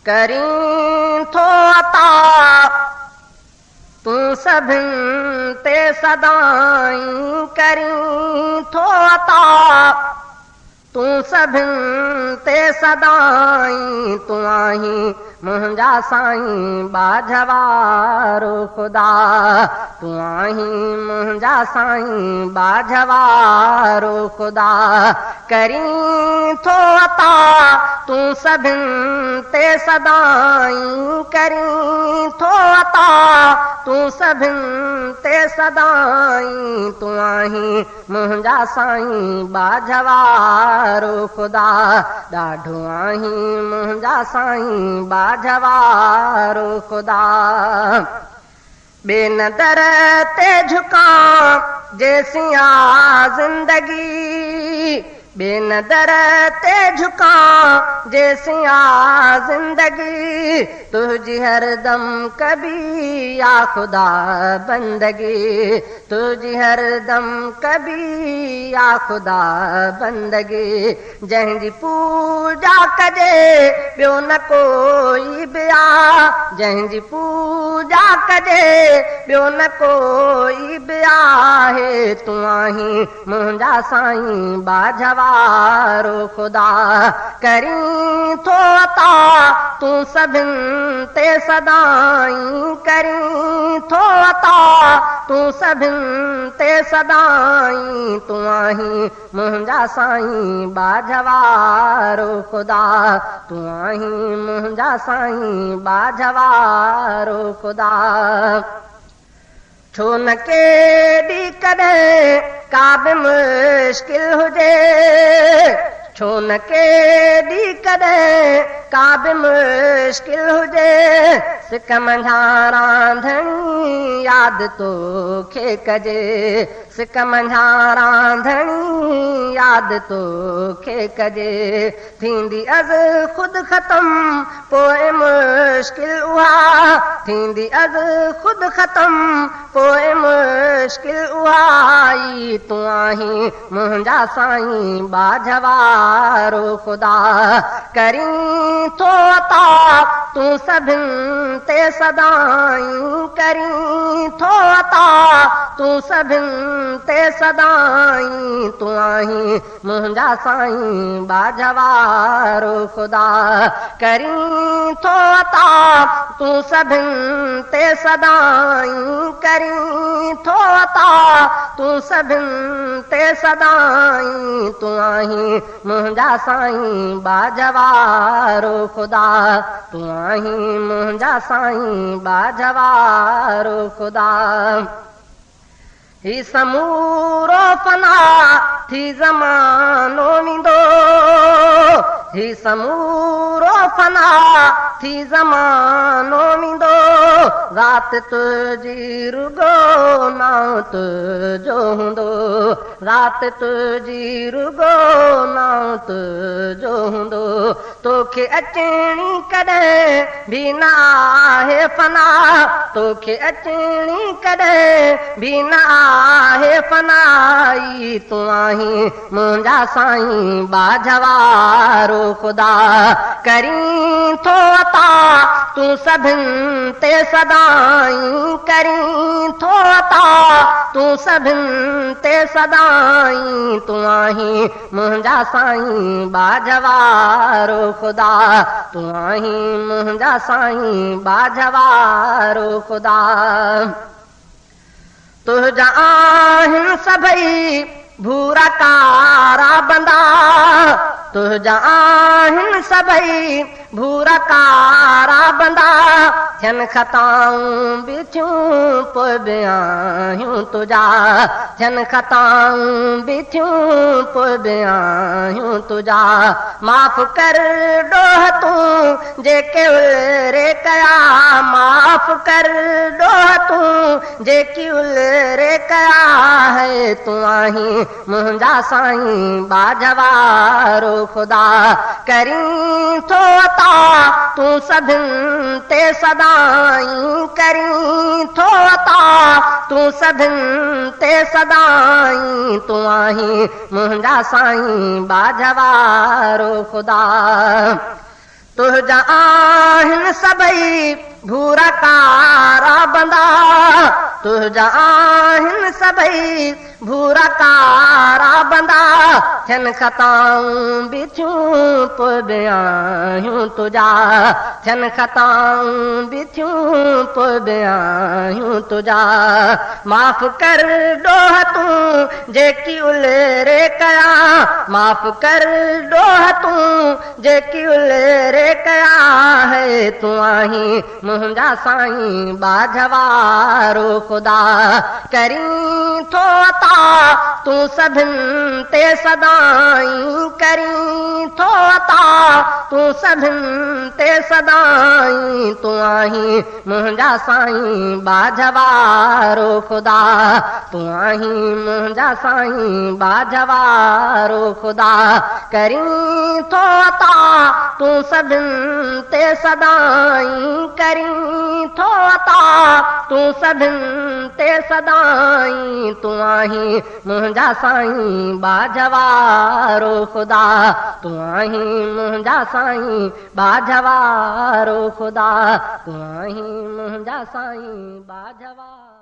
ڪرين ٿو عطا تون سڀن تي سدائين، ڪرين ٿو عطا تون سڀن تي سدائين، تون آهين منهنجا سائين ٻاجهه وارو خدا، تون آهين منهنجا سائين ٻاجهه وارو خدا. ڪرين ٿو عطا تون سڀن تي سدائين، ڪرين ٿو عطا تون سڀن تي سدائين، تون آهين منهنجا سائين ٻاجهه وارو خدا، ڏاڍو آهين منهنجا سائين ٻاجهه وارو خدا. ٻين در تي جهڪان جيسين آ زندگي، ٻين در تي جهڪان جيسين آ زندگي، تنهنجي هردم ڪبي يا خدا بندگي، تنهنجي هردم ڪبي يا خدا بندگي. جنهن جي پوڄا ڪجي ٻيو نه ڪوئي به آ، جنهن جي پوڄا ڪجي ٻيو نه ڪوئي به آهي، تون آهين منهنجا سائين ٻاجهه وارو خدا. ڪرين ٿو عطا تون سڀن تي سدائين، ڪرين ٿو عطا تون سڀن تي سدائين، تون آهين منهنجا سائين ٻاجهه وارو خدا، تون آهين منهنجا سائين ٻاجهه وارو خدا. ڇو نه ڪيڏي ڪڏهن ڪا به مشڪل هجي، ڇو نه ڪيڏي ڪڏهن ڪا به مشڪل هجي، سڪ منجهان رانڌڻي ياد توکي ڪجي، سڪ منجهان رانڌڻي ياد توکي ڪجي. ٿيندي از خود ختم پوءِ مشڪل اها، ٿيندي از خود ختم پوءِ مشڪل اها ئي، تون آهين منهنجا سائين ٻاجهه وارو خدا. ڪرين ٿو عطا تون سڀن تي سدائين، ڪرين ٿو عطا تون سڀن تي سدائين، تون آهين منهنجا سائين ٻاجهه وارو خدا. ڪرين ٿو عطا تون سڀن تي سدائين، ڪرين ٿو عطا تون سڀن تي سدائين، تون آهين منهنجا سائين ٻاجهه وارو خدا، تون آهين منهنجا سائين ٻاجهه وارو خدا. هي سمورو فنا ٿي زمانو ويندو، هي سمورو فنا ٿي زمانو ويندو، ذات تنهنجي رڳو نانءُ تنهنجو هوندو، ذات تنهنجي رڳو نانءُ تنهنجو هوندو. توکي اچڻي ڪڏهن به نه آهي فنا، توکي اچڻي ڪڏهن به نه آهي فنائي، تون آهين منهنجا سائين ٻاجهه وارو خدا. ڪرين ٿو عطا تون سڀن تي سدائين، ڪرين ٿو عطا تون سڀن تي سدائين، تون آهين منهنجا سائين ٻاجهه وارو خدا، تون آهين منهنجا سائين ٻاجهه وارو خدا. تنهنجا آهن سڀئي ڀورا ڪارا بندا، تنهنجا آهن سڀئي ڀورا ڪارا بندا، ٿين خطائون به ٿيون پوءِ به آهيون تنهنجا، ٿين خطائون به ٿيون پوءِ به آهيون تنهنجا. معاف ڪر ڏوهه تون جيڪي الري ڪيا، معاف ڪر ڏوهه تون جيڪي الري ڪيا، هي تون آهين منهنجا سائين ٻاجهه وارو خدا. ڪرين ٿو عطا تون سڀن تي سدا सदाईं, करीं थो अता तूं सभिनि ते सदाईं, तूं आहीं मुंहिंजा साईं बाझ वारो ख़ुदा। तुंहिंजा आहिनि सभई भूरा कारा बंदा, तुंहिंजा आहिनि सभई भूरा कारा बंदा, थियनि ख़ताऊं बि थियूं पोइ बि आहियूं तुंहिंजा, थियनि ख़ताऊं बि थियूं पोइ बि आहियूं तुंहिंजा। माफ़ कर ॾोह तूं जेकी उलरे कया, माफ़ कर ॾोह तूं जेकी उलरे कया है, तूं आहीं मुंहिंजा साईं बाझ वारो ख़ुदा। करीं थो अता तूं सभिनि ते सदाईं, करीं थो अता तूं सभिनि ते सदाईं, तूं आहीं मुंहिंजा साईं बाझ वारो ख़ुदा, तूं आहीं मुंहिंजा साईं बाझ वारो ख़ुदा। करीं थो अता तूं सभिनि ते सदाईं, करीं थो अता तूं सभिनि ते सदाईं, तूं आहीं मुंहिंजा साईं बाझ वारो ख़ुदा, तूं आहीं मुंहिंजा साईं बाझ वारो ख़ुदा, तूं आहीं मुंहिंजा साईं बाझ वारो।